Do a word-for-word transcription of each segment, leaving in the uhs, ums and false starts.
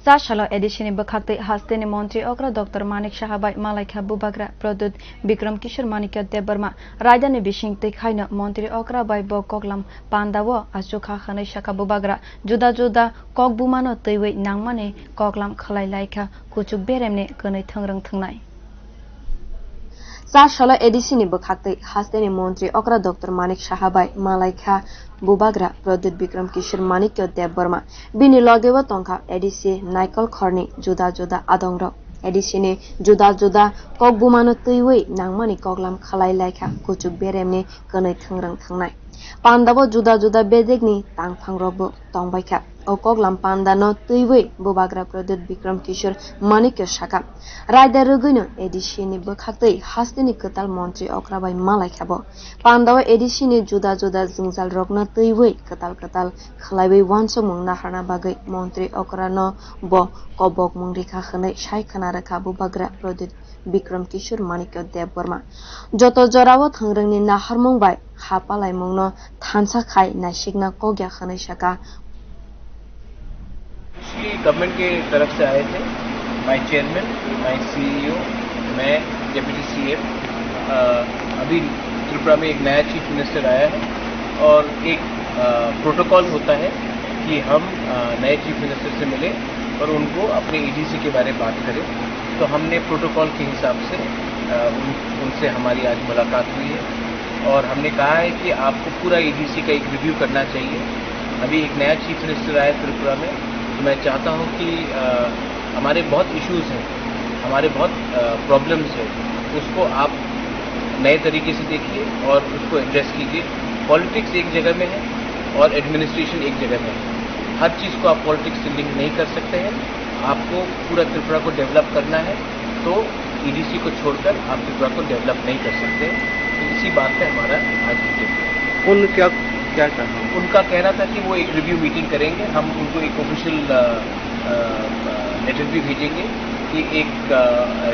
Cha salo A D C ni bwkhaktwi hasteni montri okra Doctor Manik Saha bai malaikha bubagra Pradyut Bikram Kishore Manikya Debbarma. Raidani bising twi khaino montri okra bai bo koklam pandao achukha hwnwi sakha bubagra. Juda juda kok bumano twiwi nangmani koklam khwlai laikha kuchuk beremni kwnwi thwngrwng thwngnai. Cha salo A D C ni bwkhaktwi hasteni montri okra Doctor Manik Saha bai malaikha bubagra Pradyut Bikram Kishore Manikya Debbarma. Bini logeo tongkha A D C Naikol khorni juda juda adongrok. A D C ni juda juda kok bumano twiwi nangmani koklam khwlai laikha kuchuk beremni kwnwi thwngrwng thwngnai. Pandao juda juda bedekni tangphangrokbo tongbaikha. O koklam pandano twiwi bubagra Pradyut Bikram Kishore Manikya sakha. Raida rwgwino A D C ni bwkhaktwi hasteni kwtal montri okra bai malaikha bo. Pandao A D C ni juda juda jwngjalrokno twiwi kwtal kwtal khwlaiwi uansukmung naharna bagwi montri okrano bo kobokmung rikha hwnwi sai khwna rwkha bubagra Pradyut Bikram Kishore Manikya Debbarma. Joto jorao thwngrwngni naharmung bai ha palaimungno thansa khai naisikna kokya hwnwi sakha. Actually government के तरफ से आए थे, my chairman, my CEO, मैं deputy CM. अभी त्रिपुरा में एक नया चीफ मिनिस्टर आया है और एक प्रोटोकॉल होता है कि हम अ, नए चीफ मिनिस्टर से मिले और उनको अपने एडीसी के बारे में बात करें। तो हमने प्रोटोकॉल के हिसाब से अ, उन, उनसे हमारी आज मुलाकात हुई है और हमने कहा है कि आपको पूरा एडीसी का एक रिव्यू करना चाहिए। अभी एक नया चीफ मिनिस्टर आया त्रिपुरा में, तो मैं चाहता हूँ कि अ, हमारे बहुत इश्यूज हैं, हमारे बहुत प्रॉब्लम्स हैं, उसको आप नए तरीके से देखिए और उसको एड्रेस कीजिए। पॉलिटिक्स एक जगह में है और एडमिनिस्ट्रेशन एक जगह में है। हर चीज़ को आप पॉलिटिक्स से लिंक नहीं कर सकते हैं। आपको पूरा त्रिपुरा को डेवलप करना है, तो ईडीसी को छोड़कर आप त्रिपुरा को डेवलप नहीं कर सकते हैं। तो इसी बात पे हमारा आज मीटिंग है। उन क्या क्या कहना? उनका कहना था कि वो एक रिव्यू मीटिंग करेंगे, हम उनको एक ऑफिशियल लेटर भी भेजेंगे कि एक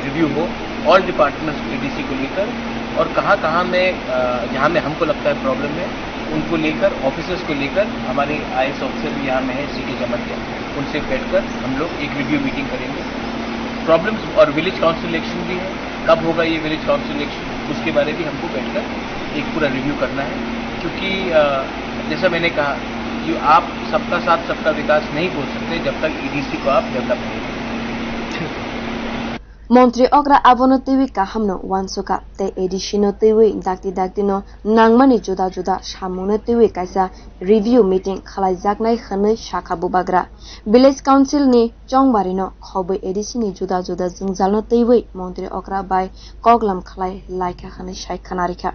रिव्यू हो ऑल डिपार्टमेंट्स एडीसी को लेकर, और कहाँ कहाँ में अ, जहाँ में हमको लगता है प्रॉब्लम है, उनको लेकर, ऑफिसर्स को लेकर, हमारे आईएएस ऑफिसर भी यहाँ में है सीके जमातिया, उनसे बैठकर हम लोग एक रिव्यू मीटिंग करेंगे। प्रॉब्लम्स और विलेज काउंसिल इलेक्शन भी है, कब होगा ये विलेज काउंसिल इलेक्शन, उसके बारे भी हमको बैठकर एक पूरा रिव्यू करना है, क्योंकि अ, जैसा मैंने कहा कि आप सबका साथ सबका विकास नहीं बोल सकते जब तक ईडीसी को आप डेवलप नहीं करते। Montri okra abono twiwi kahamno uansukha tei ADC no twiwi dakti dakti no nangmani juda juda samungno twiwi kaisa review meeting khalaijaknai hwnwi sakha bubagra. Village Council ni chongbarino khobwi ADC ni juda juda jwngjalno twiwi montri okra bai koklam khlai laikha hwnwi sai khwnarikha.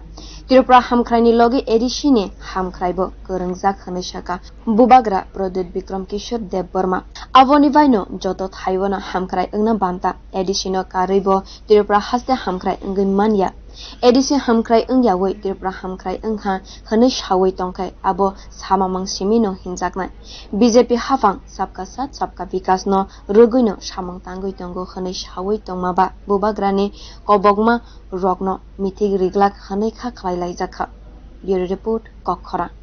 Tripura hamkhraini logi ADC ni hamkhraibo kwrwngjak hwnwi sakha bubagra Pradyut Bikram Kishore Debbarma. Aboni baino joto thaiwano hamkhrai wngna banta. ADC no karwi bo Tripura haste hamkhrai wngwi manya. ADC hamkhrai wngyawi Tripura hamkhrai wngkha hwnwi sawi tongkhai abo samamang simino hinjaknai. BJP haphang Sabka Saath Sabka Vikas no rwgwino samung tangwi tongo hwnwi sawi tongmaba bubagrani kobokma rokno mithik riglak hwnwi kha khlai laijakha. Bureau Report, Kokkhorang.